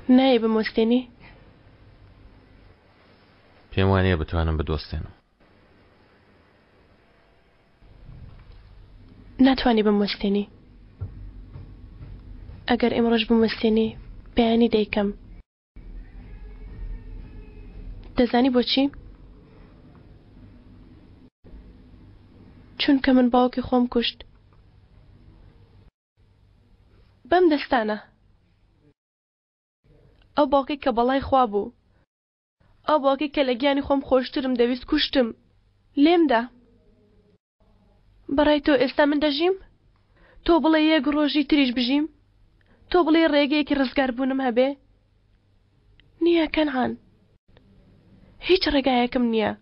نایەی بموەستێنی؟ پێم وانییە بتوانم بدوەستێنم. ناتوانی بموەستێنی. ئەگەر ئیمڕۆش بموەستێنی، بەیانی دەیکەم. دەزانی بۆچی؟ چونکە من باوکی خۆم کوشت. بەم دەستانە. ئەو باوکەی کە بەڵای خوا بوو. ئەو باوکەی کە لە گیانی خۆم خۆشترم دەویست کوشتم. لێم دا. بەڕای تۆ ئێستا من دەژیم؟ تۆ بڵێی یەک ڕۆژی تریش بژیم؟ تۆ بڵێی ڕێگەیەکی ڕزگاربوونم هەبێ؟ نییە کەنعان. هیچ ڕێگایەکم نییە.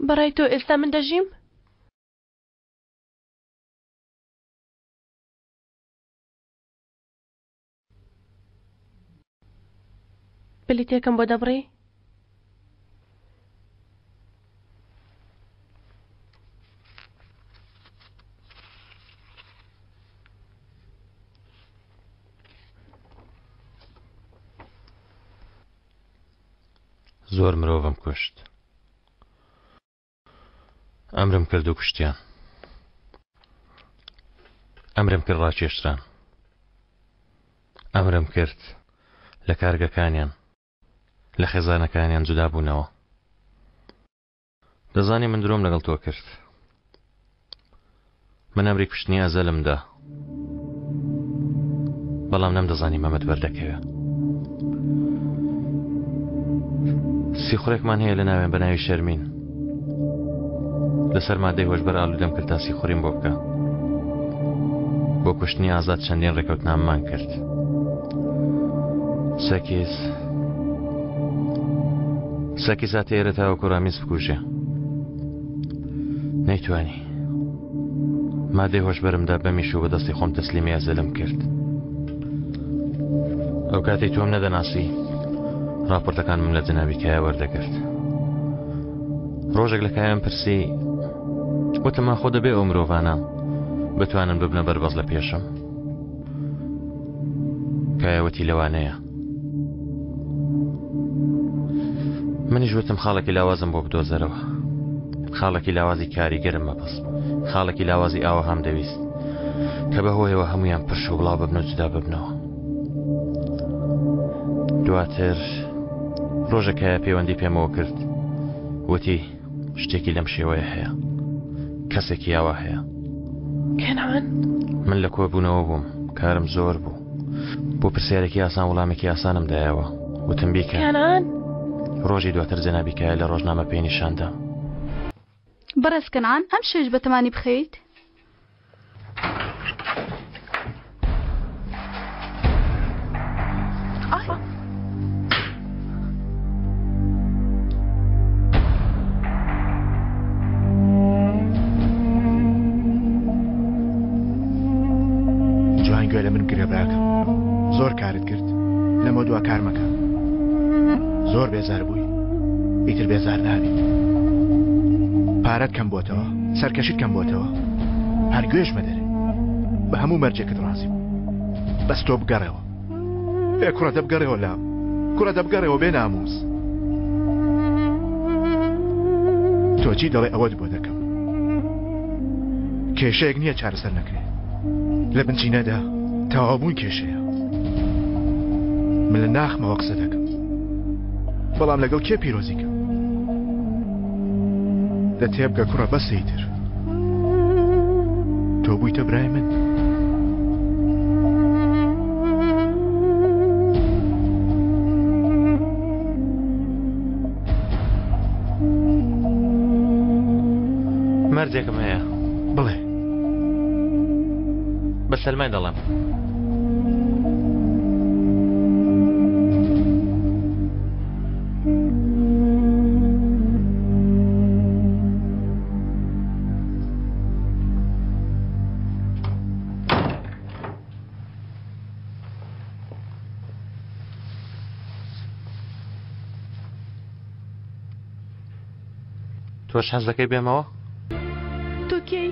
بەڕای تۆ ئێستا من دەژیم؟ بلیتێکم بۆ دەبڕی؟ زۆر مرۆڤم کوشت. ئەمرم کرد و کوشتیان. ئەمرم کرد ڕاکێشران. ئەمرم کرد لە کارگەکانیان، لە خێزانەکانیان جودا بوونەوە. دەزانی من درۆم لەگەڵ تۆ کرد. من ئەمری کوشتنی ئەزەلم دا. بەڵام نەمدەزانی مەمەد بەردەکەوێ. سیخوڕێکمان هەیە لە ناوێن بە ناوی شەرمین. لەسەر مادەی هۆشبەر ئالوودەم کرد تا سیخوڕیم بۆ بکە. بۆ کوشتنی ئازاد چەندین ڕێکەوتنامەمان کرد. سەکیس سەکیس هاتە ئێرە تاوەکو ڕامیز بکوژێ. نەیتوانی. مادەی هۆشبەرمدا بەمیش و بەدەستی خۆم تەسلیمی ئەزەلم کرد. ئەو کاتەی تۆم نەدەناسی راپۆرتەکانم لە جەنابی کایە وەردەگرت. ڕۆژێک لە کایەم پرسی وتم ئاخۆ دەبێ ئەو مرۆڤانە بتوانن ببنە بەربەست لە پێشم؟ کایە وتی لەوانەیە. منیش وتم خاڵێکی لاوازم بۆ بدۆزەرەوە. خاڵێکی لاوازی کاریگەرم مەبەست بوو. خاڵێکی لاوازی ئاوەهام دەویست کە بە هۆیەوە هەمویان پرش و بڵاو ببن و جودا ببنەوە. دواتر ڕۆژێک کایە پەیوەندی پێمەوە کرد وتی شتێکی لەم شێوەیە هەیە کەسێکی یاوا هەیە. کەنعان؟ من لە کۆبوونەوە بووم کارم زۆر بوو بۆ پرسیارێکی ئاسان وڵامێکی ئاسانم دایەوە وتم بیکە. کەنعان؟ ڕۆژی دواتر جەنابی کایە لە ڕۆژنامە پێی نیشاندام. بەڕێز کەنعان ئەم شەویش بەتەمانی بخەویت؟ جوان گوێ لە من بگرە براکەم زۆر کارت کرد لەمە دوا کار مەکە زۆر بێزار بووی ئیتر بێزار نابیت پارەت کەم بۆتەوە سەرکەشیت کەم بۆتەوە هەر گوێش مەدەرێ بە هەموو مەرجێکت ڕازیم بەس تۆ بگەڕێەوە ئێ کوڕە دەبگەڕێەوە لام کوڕە دەبگەڕێەوە بێ ناموس تۆ چی دەڵێ ئەوەت بۆ دەکەم کێشەیەک نییە چارەسەر نەکرێ لە بنچینەدا تەواوبوون کێشەیە من لە ناخمەوە قسە دەکەم بەڵام لەگەڵ کێ پیرۆزی کەم دە تێبگە کوڕە بەسە ئیتر تۆ بوویتە برای من. مەرجێکم هەیە. بڵێ. بە سەلمای دەڵێم. تۆش حەز دەکەی بێمەوە؟ تۆ کێی؟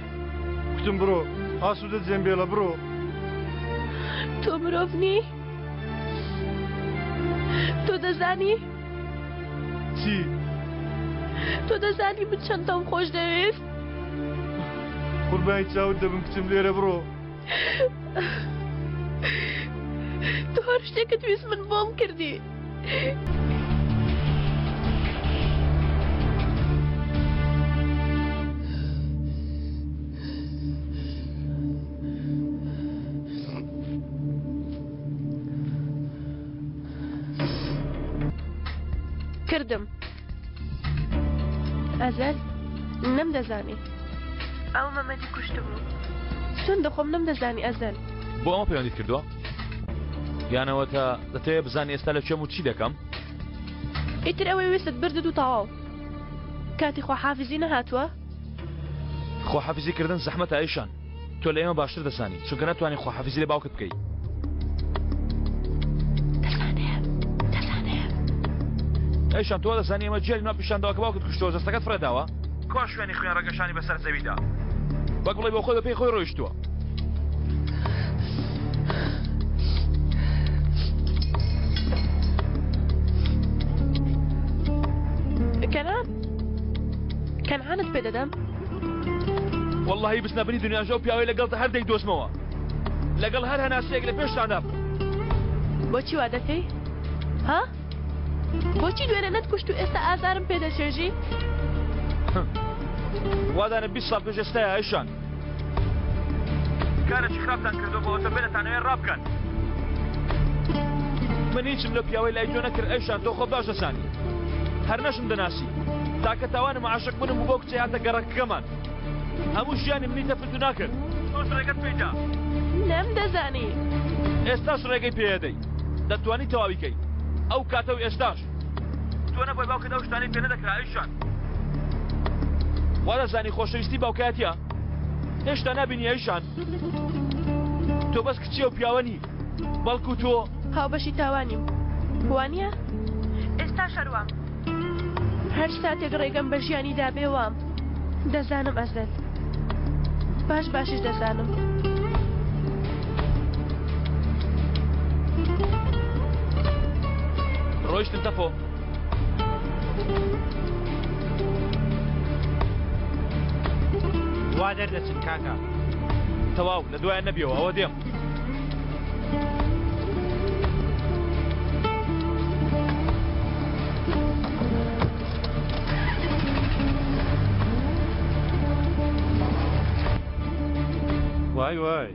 کچم بڕۆ، ئاسوودە جێم بێڵە بڕۆ. تۆ مرۆڤ نی؟ تۆ دەزانی؟ چی؟ تۆ دەزانی من چەند تۆم خۆش دەویست؟ قوربانی چاوت دەبم کچم لێرە بڕۆ. تۆ هەر شتێکت ویست من بۆم کردی. کردم ئەزەل نەمدەزانی ئەو مەمەدی کوشتبوو سوێند دەخۆم نەمدەزانی ئەزەل. بۆ ئەمە پەیوەندیت کردووە؟ یان ئەوەتا دەتەوێ بزانی ئێستا لە کوێم و چی دەکەم؟ ئیتر ئەوەی ویستت بردت و تەواو. کاتی خواحافیزی نەهاتووە؟ خواحافیزی کردن زەحمەتە ئەیشان. تۆ لە ئێمە باشتر دەزانی چونکە ناتوانی خواحافیزی لە باوکت بکەی. دەزانێ دەزانێ. ئەیشان تۆ دەزانی ئێمە جیلی مان پیشان داوە کە باوکت کوشتووە جەستەکەت فڕێداوە؟ کوا شوێنی خوێن ڕەگەشانی بەسەر زەویدا؟ وەک بڵێی بۆ خۆی بە پێی خۆی ڕۆیشتووە. کەنعان کەنعانت پێ دەدەم. وەڵڵاهی بچنە بنی دنیاش ئەو پیاوەی لەگەڵتە هەر دەیدۆزمەوە لەگەڵ هەر هەناسەیەک لە پێشتاندا بم. بۆچی وا دەکەی؟ ها؟ بۆچی دوێنێ نەتکوشت و ئێستا ئازارم پێ دەچێژی؟ وادانە 20 ساڵ پێش ئێستایە ئایشان. کارێکی خراپتان کردووە بە ئۆتۆمبێل ئەتانەوێ ڕابکەن. من هیچم لەو پیاوەی لای تۆ نەکرد ئەیشان تۆ خۆت باش دەزانی. هەر نەشم دەناسی. تاکە تاوانم عاشق بوونم بوو بەو کچەی هاتە گەڕەکەکەمان. هەموو ژیانی منی تەفرتونا کرد. تۆش ڕێگەت پێی دا. نەمدەزانی. ئێستاش ڕێگەی پێ ئەدەی. دەتوانی تەواوی کەی. ئەو کاتە و ئێستاش. تۆ نەبوای باوکت ئەو شتانەی پێ نەدەکرا ئەیشان. وا دەزانی خۆشەویستی باوکایەتیە؟ هێشتا نابینی ئەیشان. تۆ بەس کچی ئەو پیاوە نی. بەڵکو تۆ. هاوبەشی تاوانیم. وانیە؟ ئێستاش هەر وام. هەر ساتێک ڕێگەم بە ژیانی دابێ وام. دەزانم ئەزەل. باش باشیش دەزانم. ڕۆیشتم تەفۆ. وا دەردەچن کاکە. تەواو لە دوایان نەبیەوە ئەوە دێم. وای وای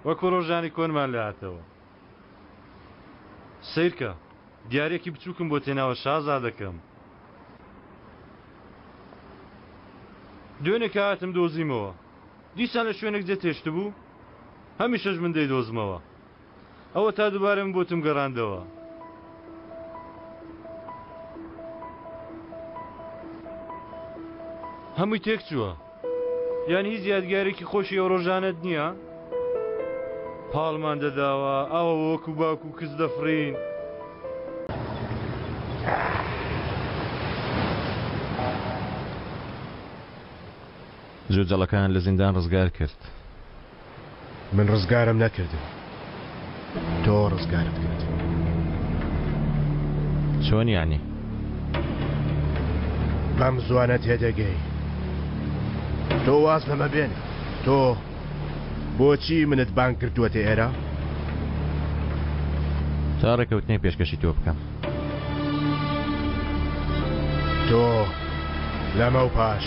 وەکو ڕۆژانی کۆنمان لێ هاتەوە. سەیرکە دیارێکی بچووکم بۆ تێناوە شازادەکەم. دوێنێ کە هاتم دۆزیمەوە. دیسان لە شوێنێک جێت هێشتبوو؟ هەمیشەش من دەیدۆزمەوە. ئەوە تا دووبارە من بۆتم گەڕاندەوە. هەمووی تێکچووە. یان هیچ یادگارێکی خۆشی ئەو ڕۆژانەت نییە؟ پاڵمان دەداوە، ئاوا وەکو باوک و کچ دەفڕین. جوجەڵەکان لە زیندان ڕزگار کرد. من ڕزگارم نەکردن تۆ ڕزگارت کرد. چۆن یانی؟ بەم زوانە تێدەگەی. تۆ واز لەمە بێنە. تۆ بۆچی منت بانگ کردووەتە ئێرە؟ تا ڕێکەوتنێک پێشکەشی تۆ بکەم. تۆ لەمەو پاش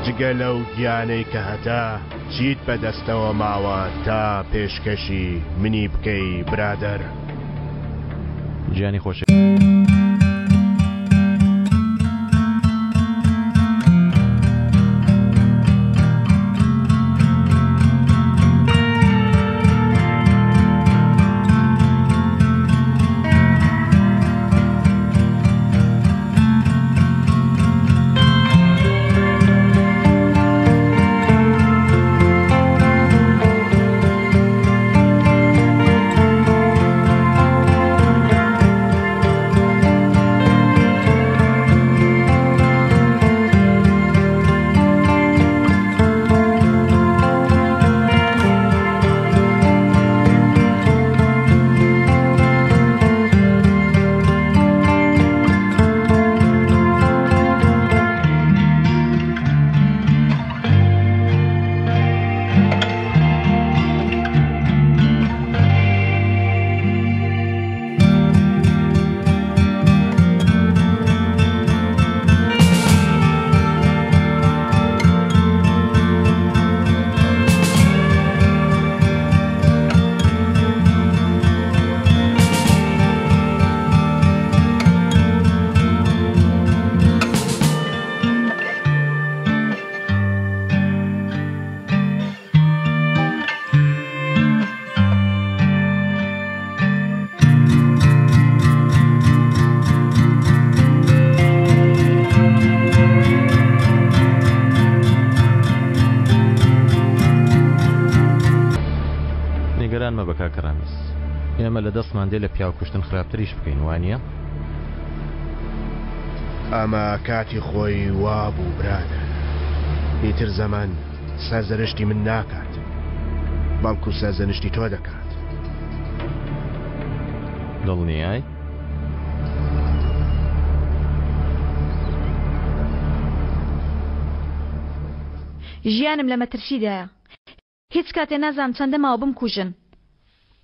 جگە لەو گیانەی کە هەتە چیت بەدەستەوە ماوە تا پێشکەشی منی بکەی برادەر؟ گیانی خۆش. مەبە کاکە ڕامیز. ئێمە لە دەستمان دێ لە پیاو کوشتن خراپتریش بکەین وانیە؟ ئەمە کاتی خۆی وابوو برادەر. ئیتر زەمەن سەرزەنشتی من ناکات بەڵکو سەرزەنشتی تۆ دەکات. دڵنیای؟ ژیانم لە مەترسیدایە. هیچ کاتێ نازانم چەندە ماوە بمکوژن.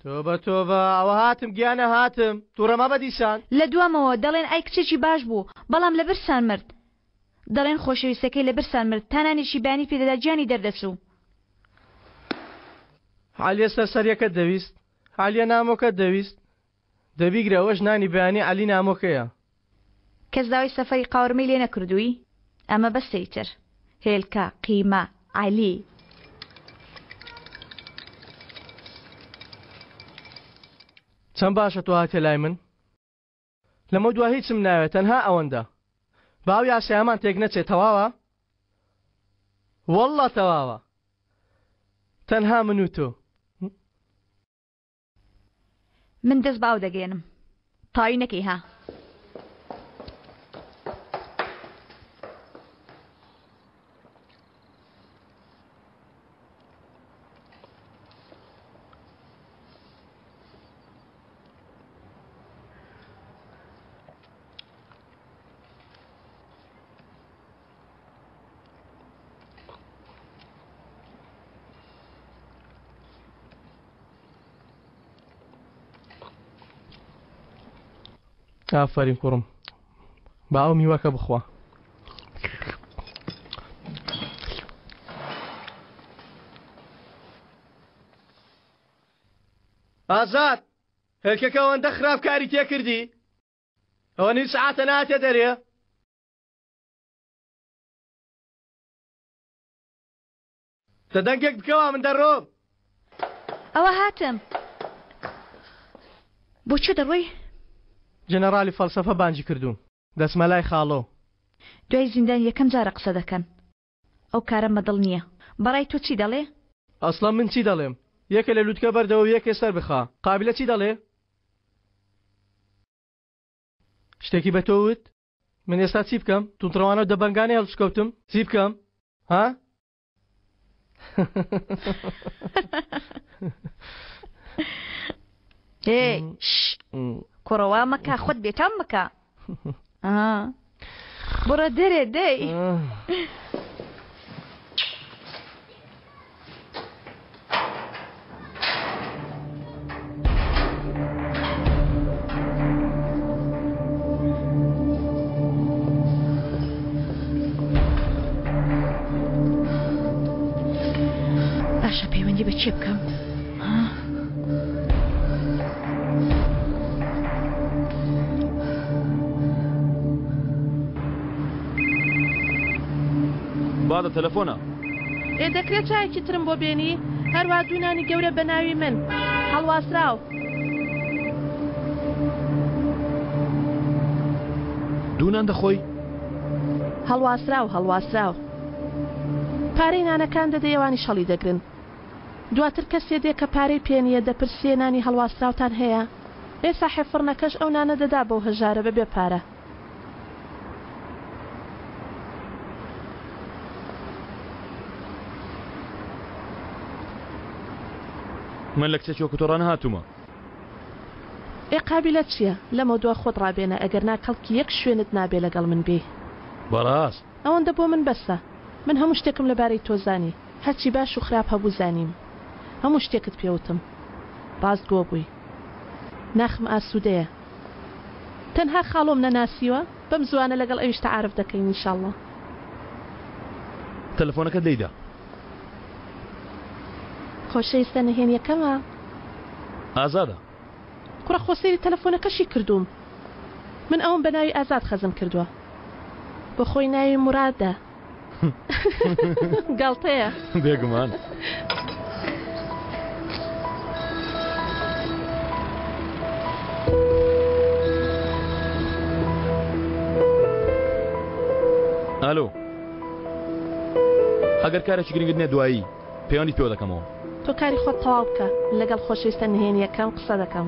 تۆبە تۆبە ئەوە هاتم گیانە هاتم توڕە مەبە دیسان. لە دوامەوە دەڵێن ئای کچێکی باش بوو بەڵام لە برسان مرد. دەڵێن خۆشەویستەکەی لە برسان مرد تا نانێکی بەیانی پێدەدا گیانی دەردەچوو. عەلیە سەرسەریەکەت دەویست عەلیە نامۆکەت دەویست دە بیگرە ئەوەش نانی بەیانی عەلی نامۆکەیە. کەس داوای سەفەری قاورمەی لێ نەکردووی؟ ئەمە بەسە ئیتر. هێلکە، قیمە، عەلی. چەند باشە تۆ هاتیە لای من لەمە دوا هیچم ناوێت تەنها ئەوەندە با ئەو یاسایەمان تێک نەچێت تەواوە واللە تەواوە تەنها من و تۆ. من دەست بە ئاو دەگەیەنم تاوی نەکەی ها. ئافەرین کوڕم با ئەو میوەکە بخوا. ئازاد هێلکەکە ئەوەندە خراپ کاری تێکردی ئەوە نیو سەعاتە ناتێ دەرێ. دە دەنگێک بکەوە من دەڕۆم. ئەوە هاتم. بۆ کوێ دەڕۆی؟ جەنەڕالی فەلسەفە بانگی کردووم دەچمە لای خاڵۆ. دوای زیندان یەکەم جارە قسە دەکەن. ئەو کارەم بە دڵ نییە. بەڕای تۆ چی دەڵێ؟ ئەسڵەن من چی دەڵێم؟ یەکێ لە لوتکە بەردەوە و یەکێ سەر بخا. قابیلە چی دەڵێ؟ شتێکی بە تۆ وت؟ من ئێستا چی بکەم؟ توندڕەوانە و دەبەنگانەی هەڵسوکەوتم؟ چی بکەم؟ ها؟ کوڕە وا مەکە خۆت بێتام بکە بڕە دەرێ دەی. باشە پەیوەندی بە کێ بکەم؟ بادە تەلەفۆنە. ئێ دەکرێت چایەکی ترم بۆ بێنی؟ هەروا دوو نانی گەورە بە ناوی من. هەڵواسراو. دوو نان دەخۆی؟ هەڵواسراو هەڵواسراو. پارەی نانەکان دەدەی ئەوانیش هەڵیدەگرن. دواتر کەسێ دێ کە پارەی پێ نییە دەپرسێ نانی هەڵواسراوتان هەیە؟ ئێ ساحێب فڕنەکەش ئەو نانە دەدا بەو هەژارە بە بێ پارە. من لە کچێکی وەکو تۆ ڕانەهاتوومە. ئێ قابیلە چیە؟ لەمەودوا خۆت ڕابێنە ئەگەرنا کەڵکی یەک شوێنت نابێ لەگەڵ من بێی. بەڕاست؟ ئەوەندە بۆ من بەسە. من هەموو شتێکم لەبارەی تۆ زانی. هەرچی باش و خراپ هەبوو زانیم. هەموو شتێکت پێ وتم. ڕاستگۆ بووی. ناخم ئاسوودەیە. تەنها خاڵۆم نەناسیوە؟ بەم زووانە لەگەڵ ئەویش تەعارف دەکەین ئینشاڵڵا. تەلەفۆنەکەت لێیدا. خۆشەویستە نهێنیەکەمە. ئازادە. کوڕە خۆ سەیری تەلەفۆنەکەشی کردووم من ئەوم بە ناوی ئازاد خەزن کردووە بۆ خۆی ناوی مورادە گاڵتەیە. بێگومان. ئالۆ ئەگەر کارێکی گرنگت نیە دوایی. پەیوەندیت پێوە دەکەمەوە. تۆ کاری خۆت تەواو بکە، من لەگەڵ خۆشەویستە نهێنییەکەم قسە دەکەم.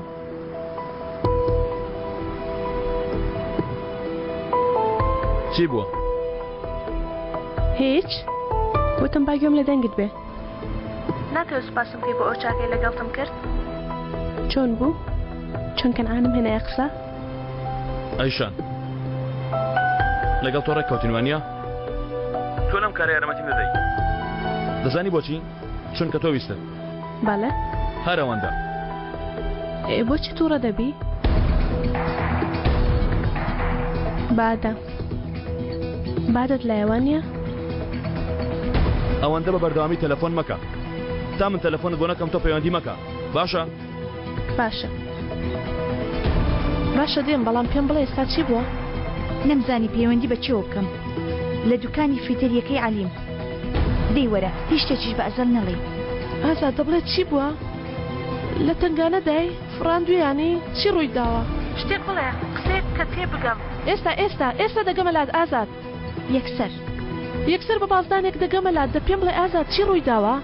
چی بووە؟ هیچ، وتم با گوێم لە دەنگت بێ. ناتەوێ سوپاسم بکەی بۆ ئەو چاکەی لەگەڵتم کرد؟ چۆن بوو؟ چۆن کەنعانم هێنایە قسە؟ ئەیشان لەگەڵ تۆ ڕێککەوتین وانە؟ تۆ لەم کارە یارمەتیم دەدەی دەزانی بۆچی؟ چونکە تۆ ویستت. بەڵێ. هەر ئەوەندە. ئێ بۆچی تووڕە دەبی؟ بادە. بادەت لایە وانییە؟ ئەوەندە بە بەردەوامی تەلەفۆن مەکە. تا من تەلەفۆنت بۆ نەکەم تۆ پەیوەندی مەکە. باشە؟ باشە. باشە دێم بەڵام پێم بڵێ ئێستا چی بووە؟ نەمزانی پەیوەندی بە کێوە بکەم. لە دوکانی فیتەریەکەی عەلیم. دەی وەرە هیچ شتێکیش بە ئەزەل نەڵێی. ئازاد دەبڵێ چی بووە؟ لە تەنگانە دای؟ فڕاندویانی؟ چی ڕووی داوە؟ شتێک بڵێ، قسەیەک بکە تێبگەم. ئێستا ئێستا ئێستا دەگەمە لات ئازاد. یەکسەر. یەکسەر بە بازدانێک دەگەمە لات دە پێم بڵێ ئازاد چی ڕووی داوە؟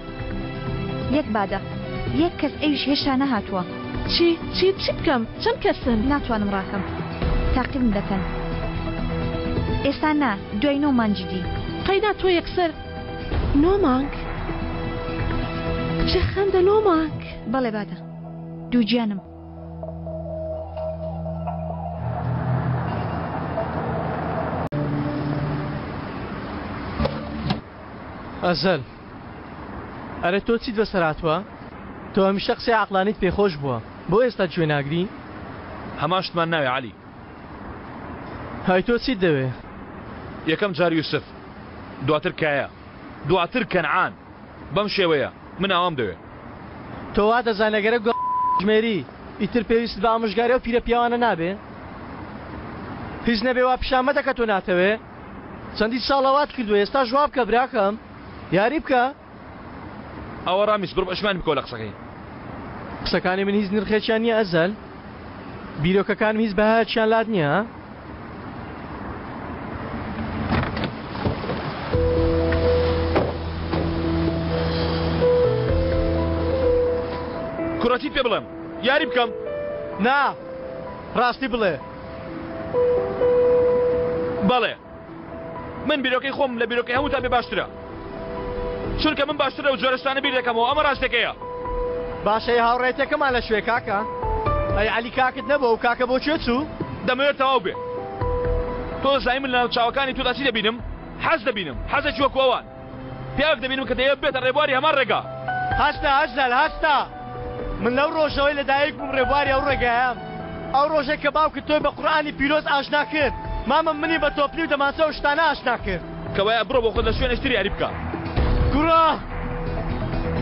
یەک بادە. یەک کەس ئەویش هێشتا نەهاتووە. چی؟ چی؟ چی بکەم؟ چەند کەسن؟ ناتوانم ڕاکەم. تاقیبم دەکەن. ئێستا نا، دوای نۆ مانگی دی. قەینا تۆ یەکسەر نۆ مانگ؟ کچێ خەندە نۆ مانگ؟ بەڵێ بادە. دووگیانم. ئەزەل ئەرێ تۆ چیت بەسەر هاتووە؟ تۆ هەمیشە قسەی عەقڵانیت پێ خۆش بووە، بۆ ئێستا گوێ ناگری؟ هەمان شتمان ناوێ عەلی. ئەی تۆ چیت دەوێ؟ یەکەم جار یوسف، دواتر کایا، دواتر کەنعان، بەم شێوەیە، من ئاوام دەوێ. تۆ وا دەزانی ئەگەر ئەو ژمێری، ئیتر پێویستت بە ئامۆژگاری ئەو پیرە پیاوانە نابێ؟ هیچ نەبێ وا پیشان مەدە کە تۆ ناتەوێ. چەندین ساڵە وات کردووە ئێستاش وا بکە براکەم یاری بکە. ئەوە ڕامیس بڕۆ پەشیمانی بکەوە لە قسەکەی. قسەکانی من هیچ نرخێکیان نییە ئەزەل؟ بیرۆکەکانم هیچ بەهایەکیان لات نییە؟ کوڕە چیت پێ بڵێم؟ یاری بکەم؟ نا ڕاستی بڵێ. بەڵێ من بیرۆکەی خۆم لە بیرۆکەی هەمووتان پێ باشترە چونکە من باشتر لەو جۆرە شتانە بیر دەکەمەوە ئەمە ڕاستەکەیە. باشە ئەی هاوڕێیەتیەکەمان لە کوێ کاکە؟ ئەی عەلی کاکت نەبوو ئەو کاکە بۆ کوێ چوو؟ دەمەوێت تەواو بێ تۆ دەزانی من لەناو چاوەکانی تۆدا چی دەبینم؟ حەز دەبینم حەزێکی وەکو ئەوان پیاوێک دەبینم کە دەیەوێت ببێتە ڕێبواری هەمان ڕێگا. هەستە ئەزەل هەستە من لەو ڕۆژەوەی لەدایک بووم ڕێبواری ئەو ڕێگایەم ئەو ڕۆژەی کە باوکت تۆی بە قورئانی پیرۆز ئاشنا کرد مامم منی بە تۆپلی و دەمانچە و شتانە ئاشنا کرد. کەوایە بڕۆ بۆ خۆت لە شوێنێکی تر یاری بکە. کوڕە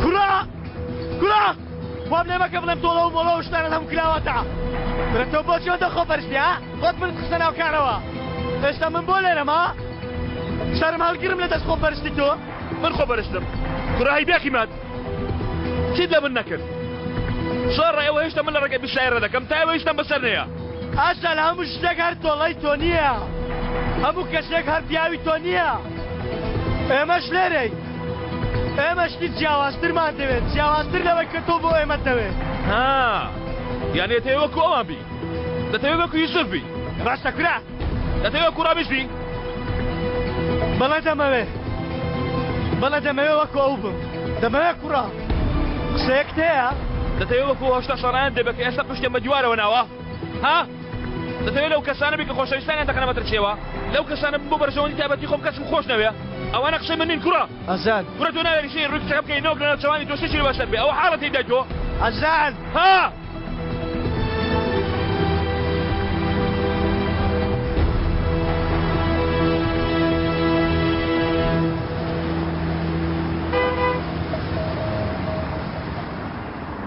کوڕە کوڕە وام لێ مەکە بڵێم تۆڵە و مۆڵە و شتانەت هەموو کراوەتە برە تۆ بۆچی ئەوەندە خۆپەرستی ها خۆت منت خستە ناو کارەوە ئێستا من بۆ لێرەم ها سەرم هەڵگرم لە دەست خۆپەرستی تۆ من خۆپەرستم کوڕە هەی بێقیمەت چیت لە من نەکرد زۆر ڕای ئەوە هێشتا من لە ڕێگای بشایە ڕێدەکەم تا ئێوە هیچتان بەسەر نەیە. ئەسەل هەموو شتێک هەر تۆڵەی تۆ نییە هەموو کەسێک هەر پیاوی تۆ نییە ئێمەش لێرەین ئێمە شتی جیاوازترمان دەوێت جیاوازتر لەوەی کە تۆ بۆ ئێمەت دەوێت. ها یانی دەتەوێ وەکو ئەوان بی دەتەوێ وەکو یوسف بی ڕاستە کورە دەتەوێ وەکو ڕامیش بی بەڵێ دەمەوێ بەڵێ دەمەوێ وەکو ئەو بم دەمەوێ کوڕە قسەیەکت هەیە؟ دەتەوێ وەکو 80 ساڵانیان دەبێ کە ئێستا پشتیان بە دیوارەوە ناوە ها دەتەوێ لەو کەسانە بی کە خۆشەویستانیان دەخەنە مەترسیەوە لەو کەسانە بم بۆ بەرژەوەندی تایبەتی خۆم کەسم خۆش نەوێ ئەوانە قسەی من نین کوڕە ئەزان کوڕە تۆ ناوێری سەیری ڕووی کچەکە بکەی نەوەک لەناو چاوانی تۆ شتێکی لێ بەسەر بێ ئەوە حاڵە تێیدای تۆ ئەزان ها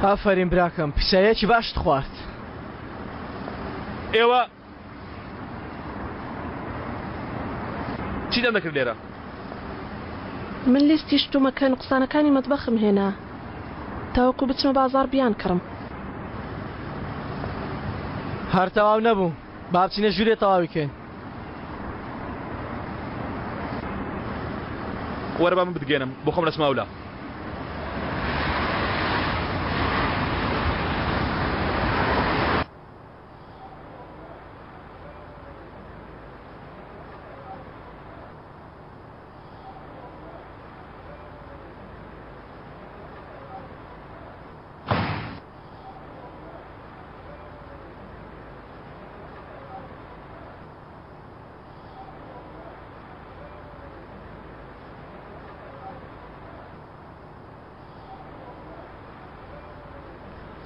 ئافەرین براکەم پیسایەکی باشت خوارد. ئێوە چیتان دەکرد لێرە؟ من لیستی شتومەکە نوقسانەکانی مەتبەخم هێنا تاوەکو بچمە بازاڕ بیانکڕم. هەر تەواو نەبوو با بچینە ژوورێ تەواوی کەین. وەرە با من بتگەیەنم بۆ خۆم دەچمە ئەولا.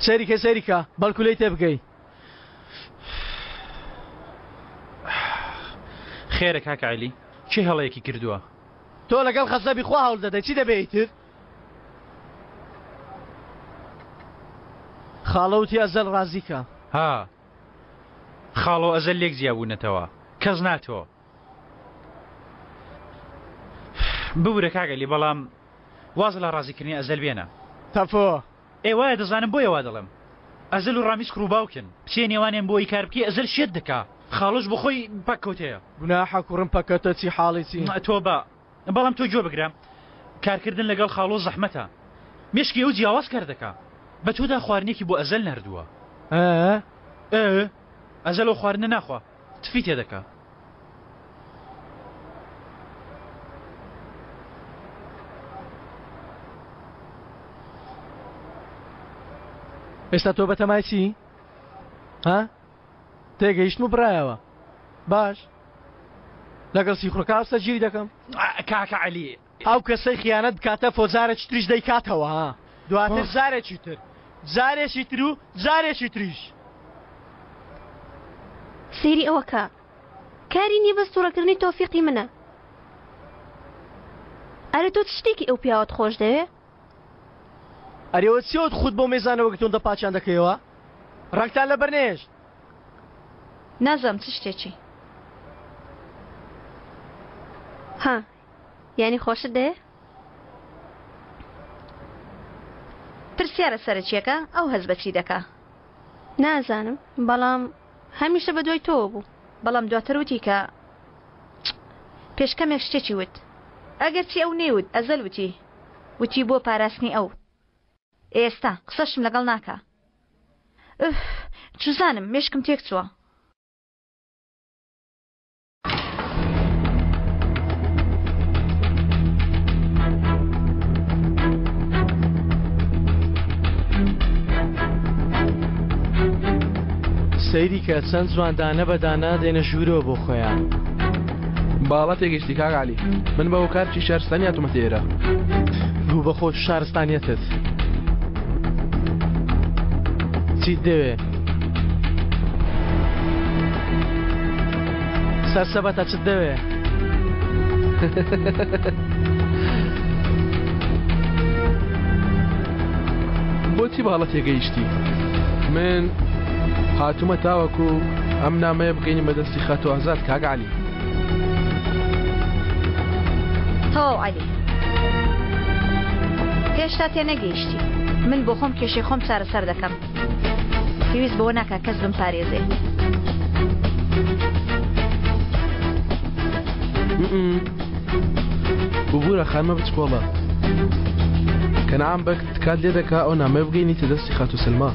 سەیری کە سەیری کە بەڵکو لێی تێبگەی. خێرە کاک عەلی کێ هەڵەیەکی کردووە؟ تۆ لەگەڵ خەزەبی خوا هەوڵ دەدەی چی دەبێ ئیتر؟ خاڵۆ وتی ئەزەل ڕازی کە. ها خاڵۆ ئەزەل لێک جیا بوونەتەوە کەس ناتۆ. ببورە کاک عەلی بەڵام واز لە ڕازیکردنی ئەزەل بێنە. تەفۆ. ئێ وایە دەزانم بۆیە وا دەڵێم ئەزەل و ڕامیز کوڕ و باوکن بچیە نێوانیان بۆ ئەوی کار بکەی ئەزەل شێت دەکا خاڵۆش بۆ خۆی پەککەوتەیە. گوناحە کوڕم پەکەتە چی حاڵی چی. تۆبە بەڵام تۆ گوێ بگرە کارکردن لەگەڵ خاڵۆ زەحمەتە مێشکی ئەو جیاواز کار دەکا بە تۆدا خواردنێکی بۆ ئەزەل ناردووە. ئە؟ ئێ ئەزەل ئەو خواردنە ناخوا تفی تێدەکا. ئێستا تۆ بەتەمای چی؟ ها؟ تێگەیشتم و بڕایەوە باش لەگەڵ سیخوڕەکە هاوسەرگیری دەکەم. کاکە عەلی. ئەو کەسەی خیانەت بکاتە فۆ جارێکی تریش دەیکاتەوە ها دواتر جارێکی تر جارێکی تر و جارێکی تریش. سەیری ئەوە کە کاری نیە بەس توڕەکردنی تۆفیقی منە. ئەرێ تۆ چ شتێکی ئەو پیاوەت خۆش دەوێ؟ ئەرێ ئەوە چیە وت خوت بەو مێزانەوە گرتوون دەپاکیان دەکەیەوە ڕەنگتان لەبەر نەهێشت. نازانم چ شتێکی. ها یانی خۆشت دەوێ؟ پرسیارە سەرەکیەکە ئەو هەست بە چی دەکا؟ نازانم بەڵام هەمیشە بە دوای تۆوە بوو. بەڵام دواتر وتی کە پێش کەمێک شتێکی وت. ئەگەرچی ئەو نەیوت ئەزەل وتی. وتی بۆ پاراستنی ئەو. ئێستا قسەشم لەگەڵ ناکا. ئوف چوزانم مێشکم تێکچووە. سەیری کە چەند جوان دانە بە دانە دێنە ژوورەوە بۆ خۆیان. باڵا تێگەیشتی کاک عەلی من بە هۆکارکی شارستانی هاتوومەتە ئێرە. گوو بە خۆت و شارستانیەتت. چیت دەوێ؟ سەرسەبەتە چت دەوێ؟ بۆچی باڵە تێگەیشتی؟ من هاتوومە تاوەکو ئەم نامەیە بگەینی بەدەستی خاتوو ئازاد کاک عەلی. تەواو عەلی هێشتا تێنەگەیشتی من بۆ خۆم کێشەی خۆم چارەسەر دەکەم پێویست بەوە ناکا کەس بمپارێزێ. ببورە خانمە بچکۆڵە کەنعان بەگ تکات لێ دەکا ئەو نامەیە بگەینیتە دەستی خاتوو سەلما.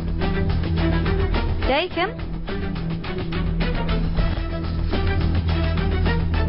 دایکم؟